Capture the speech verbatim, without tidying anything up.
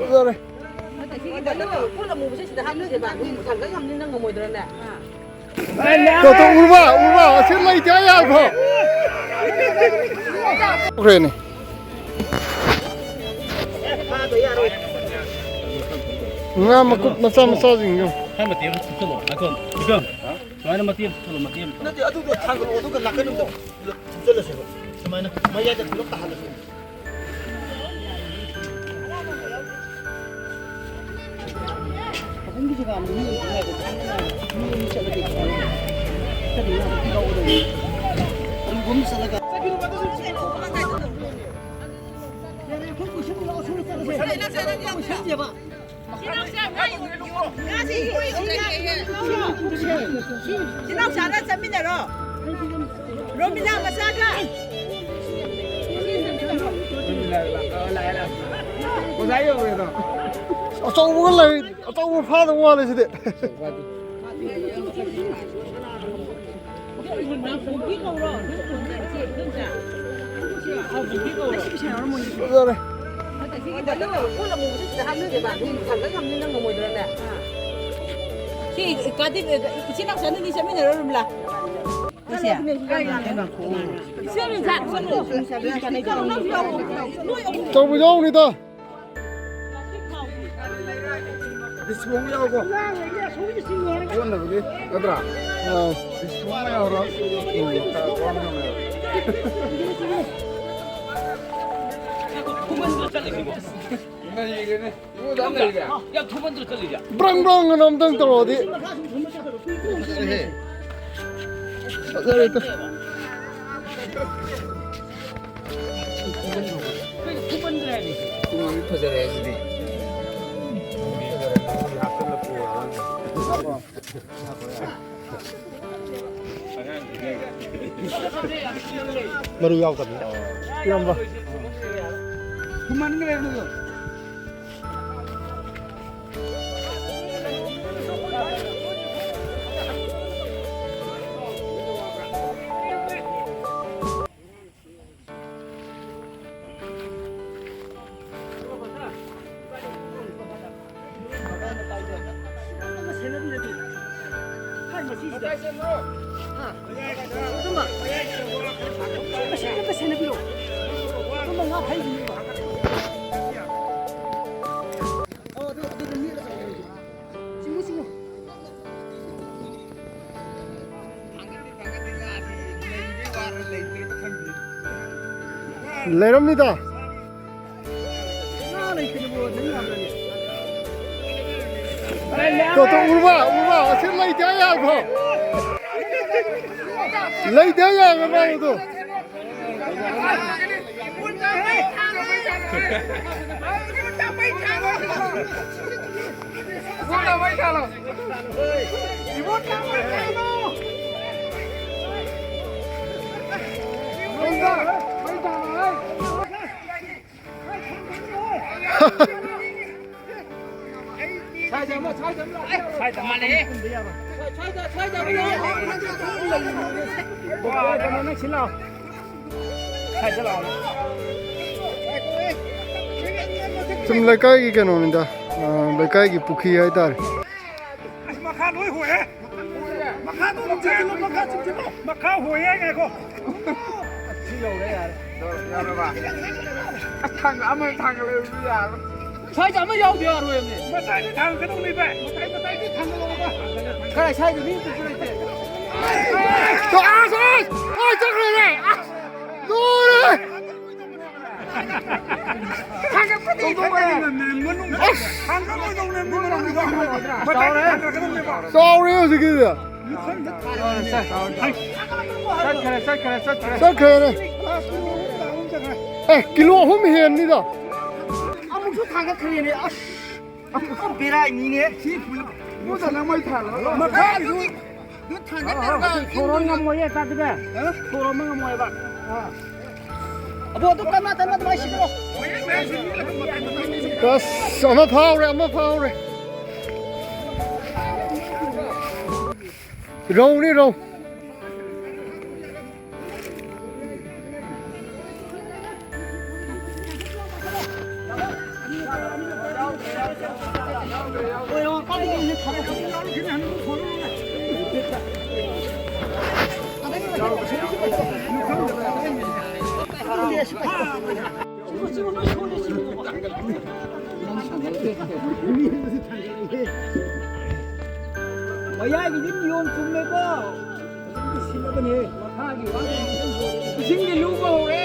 ꯐꯖꯔꯦ꯫ ꯄꯣꯠ ꯑꯃꯨꯕꯁꯦ ꯁꯤꯗ ꯍꯥꯞꯄꯁꯦꯕ꯫ ꯑꯗꯨꯝ ꯊꯥꯡꯒꯠ ꯉꯝꯅꯤ, ꯅꯪ ꯉꯝꯃꯣꯏꯗ꯭ꯔꯅꯦ? ꯇꯣ, ꯇꯣ, ꯎꯔꯕ? ꯎꯔꯕ? ꯑꯁꯤ ꯂꯩꯇꯦ ꯍꯥꯏ ꯌꯥꯔꯕꯣ? ꯎꯈ꯭ꯔꯦꯅꯦ꯫ ꯉꯥ ꯃꯀꯨꯞ ꯃꯆꯥ ꯃꯆꯥꯁꯤꯡꯗꯣ꯫ ꯈꯔ ꯃꯇꯦꯛ ꯑꯃ ꯊꯨꯞꯆꯜꯂꯣ꯫ ꯉꯥꯏꯈꯣ, ꯕꯤꯀ꯭ꯔꯝ, ꯁꯨꯃꯥꯏꯅ ꯃꯇꯦꯛ ꯑꯃ ꯊꯨꯞꯆꯜꯂꯣ, ꯃꯇꯦꯛ ꯑꯃ꯫ ꯅꯠꯇꯦ, ꯑꯗꯨꯗꯣ ꯊꯥꯡꯒꯠꯂꯛꯑꯣ, ꯑꯗꯨꯒ ꯅꯥꯀꯟ ꯑꯃꯗ ꯄꯨꯂꯞ ꯊꯨꯞꯆꯜꯂꯁꯦꯕ꯫ ꯁꯨꯃꯥꯏꯅ ꯃꯌꯥꯏꯗ ꯄꯨꯂꯞ ꯇꯥꯍꯜꯂꯁꯦ꯫ ꯃꯊꯪꯒꯤ ꯖꯒꯥ ꯑꯃ ꯃꯤ ꯑꯃ ꯉꯥꯏꯕ, ꯃꯤ ꯑꯅꯤ ꯆꯠꯂꯗꯤ ꯈꯤꯇꯪ ꯆꯠꯂꯒ ꯏꯅꯥꯎꯆꯥꯒ ꯆꯠꯃꯤꯟꯅꯔꯣ꯫ ꯔꯣꯃꯤꯂꯥ ꯃꯆꯥꯒ꯫ ꯑꯆꯧꯕꯒ ꯂꯩ, ꯑꯆꯧꯕ ꯐꯥꯗꯧ ꯃꯥꯜꯂꯦ ꯁꯤꯗꯤ꯫ ꯐꯖꯔꯦ꯫ ꯁꯤ ꯀꯥꯗꯤ, ꯏꯆꯤꯟ ꯏꯅꯥꯎ ꯆꯠꯅꯤ ꯆꯠꯃꯤꯟꯅꯔꯣ, ꯔꯨꯝꯂꯥ꯫ ꯁꯦ꯫ ꯆꯠꯂꯨ, ꯆꯠꯂꯨ꯫ ꯑꯆꯧꯕ ꯌꯥꯎꯅꯤꯗ꯫ ꯗꯤꯁꯄꯣ ꯑꯃ ꯌꯥꯎꯀꯣ꯫ ꯑꯣꯟꯅꯕꯒꯤ ꯅꯠꯇ꯭ꯔꯥ? ꯑꯥ꯫ ꯗꯤꯁꯄꯣ ꯑꯃ ꯌꯥꯎꯔꯣ꯫ ꯎꯝ꯫ ꯉꯥꯏꯔꯦꯅꯦ꯫ ꯌꯥꯝ ꯊꯨꯃꯟꯗ꯭ꯔꯣ ꯆꯠꯂꯤꯁꯦ? ꯕ꯭ꯔꯪ ꯕ꯭ꯔꯪ ꯑꯅ ꯑꯝꯇꯪ ꯇꯧꯔꯛꯑꯗꯤ꯫ ꯐꯖꯔꯦ꯫ ꯐꯖꯔꯦ, ꯏꯇꯥꯎ꯫ ꯊꯨꯃꯟꯗ꯭ꯔꯣ ꯍꯥꯏꯕꯅꯤ꯫ ꯊꯨꯃꯟꯗ꯭ꯔꯣ ꯍꯥꯏꯕꯅꯤ꯫ ꯊꯨꯃꯟꯗ꯭ꯔꯣ ꯍꯥꯏꯕꯅꯤ꯫ ꯐꯖꯔꯦ ꯍꯥꯏꯁꯤꯗꯤ꯫ ꯐꯖꯔꯦ꯫ ꯍꯥꯞꯆꯜꯂ ꯄꯨꯔꯛꯑꯣ꯫ ꯃꯔꯨ ꯌꯥꯎꯗꯕꯅꯤꯅ꯫ ꯏꯌꯥꯝꯕ꯫ ꯊꯨꯝꯃꯟꯈ꯭ꯔꯦ ꯑꯗꯨꯗꯣ꯫ ꯍꯥ? ꯑꯗꯨꯝꯕ ꯃꯁꯤꯡ ꯑꯝꯇ ꯁꯦꯟꯅꯕꯤꯔꯣ꯫ ꯑꯗꯨꯝꯕ ꯉꯥ ꯐꯩꯕꯤꯅꯦꯕ꯫ ꯑꯣ, ꯑꯗꯨ, ꯑꯗꯨ ꯑꯗꯨꯝ ꯃꯤ ꯑꯃ ꯆꯠꯈ꯭ꯔꯦ꯫ ꯆꯤꯡꯉꯨ, ꯆꯤꯡꯉꯨ꯫ ꯂꯩꯔꯝꯅꯤꯗ꯫ ꯉꯥ ꯂꯩꯇ꯭ꯔꯤꯕꯣ? ꯅꯪ ꯌꯥꯝꯅꯅꯦ꯫ ꯇꯣ, ꯇꯣ, ꯎꯔꯕ? ꯎꯔꯕ? ꯑꯁꯤ ꯂꯩꯇꯦ ꯍꯥꯏ ꯌꯥꯗ꯭ꯔꯣ? ꯂꯩꯇꯦ ꯍꯥꯏ ꯌꯥꯗ꯭ꯔꯣ ꯃꯥꯒꯤꯗꯣ? ꯁꯨꯝ ꯂꯩꯀꯥꯏꯒꯤ ꯀꯩꯅꯣꯅꯤꯗ, ꯑ, ꯂꯩꯀꯥꯏꯒꯤ ꯄꯨꯈ꯭ꯔꯤ ꯍꯥꯏꯇꯥꯔꯦ꯫ ꯑꯁ, ꯃꯈꯥ ꯂꯣꯏ ꯍꯣꯏꯍꯦ꯫ ꯃꯈꯥꯗꯣ ꯑꯗꯨꯝ ꯆꯠꯁꯤꯜꯂꯣ, ꯃꯈꯥ ꯆꯠꯁꯤꯜꯂꯣ꯫ ꯃꯈꯥ ꯍꯣꯏꯍꯦ, ꯉꯥꯏꯈꯣ꯫ ꯁꯤ ꯌꯧꯔꯦ, ꯌꯥꯔꯦ꯫ ꯌꯧꯔꯕ? ꯑꯁ, ꯊꯥꯡꯒ-, ꯑꯃ ꯊꯥꯡꯒꯠꯂꯛꯑꯁꯨ ꯌꯥꯔꯣꯏ꯫ ꯁ꯭ꯋꯥꯏꯗ ꯑꯃ ꯌꯥꯎꯗ ꯌꯥꯔꯣꯏꯃꯤ꯫ ꯃꯇꯥꯏꯗ ꯊꯥꯡꯒꯠꯀꯗꯧꯅꯤ, ꯚꯥꯏ꯫ ꯃꯇꯥꯏ, ꯃꯇꯥꯏꯗꯤ ꯊꯥꯡꯒꯠꯂꯛꯑꯣꯕ꯫ ꯀꯥꯏ, ꯁ꯭ꯋꯥꯏꯗ ꯃꯤ ꯑꯝꯇꯁꯨ ꯂꯩꯇꯦ꯫ ꯑꯁ, ꯑꯁ! ꯑꯁ, ꯆꯠꯈ꯭ꯔꯦꯅꯦ! ꯑꯁ! ꯂꯣꯏꯔꯦ! ꯆꯥꯎꯔꯦ ꯍꯧꯖꯤꯛꯀꯤꯗꯤ꯫ ꯆꯠꯈ꯭ꯔꯦ, ꯆꯠꯈ꯭ꯔꯦ, ꯆꯠꯈ꯭ꯔꯦ꯫ ꯆꯠꯈ꯭ꯔꯦꯅꯦ꯫ ꯑꯦ, ꯀꯤꯂꯣ ꯑꯍꯨꯝ ꯍꯦꯟꯅꯤꯗ꯫ ꯑꯃꯨꯛꯁꯨ ꯊꯥꯡꯒꯠꯈ꯭ꯔꯦꯅꯦ꯫ ꯑꯁ, ꯑꯃꯨꯛꯁꯨ ꯕꯦꯔꯥꯅꯤꯅꯦ꯫ ꯁꯤ ꯄꯨꯂꯞ ꯃꯈꯥꯁꯨ ꯁꯣꯔ ꯍꯣꯟ ꯉꯝꯃꯣꯏꯌꯦ, ꯆꯥꯛꯁꯤꯗꯤ꯫ ꯁꯣꯔ ꯍꯣꯟꯕ ꯉꯝꯃꯣꯏꯕ꯫ ꯑꯕꯣ, ꯑꯗꯨ ꯀꯟꯅ, ꯀꯟꯅ ꯑꯗꯨꯃꯥꯏꯅ ꯁꯤꯗ꯭ꯔꯣ꯫ ꯑꯁ, ꯑꯃ ꯐꯥꯍꯧꯔꯦ, ꯑꯃ ꯐꯥꯍꯧꯔꯦ꯫ ꯔꯧꯅꯤ, ꯔꯧ꯫ ꯃꯌꯥꯏꯒꯤꯗꯤ ꯄꯤꯌꯣꯟ ꯆꯨꯝꯃꯦꯀꯣ꯫ ꯁꯤꯜꯂꯕꯅꯦ꯫ ꯃꯈꯥꯒꯤ ꯋꯥ ꯏꯁꯤꯡꯗꯤ ꯂꯨꯕ ꯍꯧꯔꯦ꯫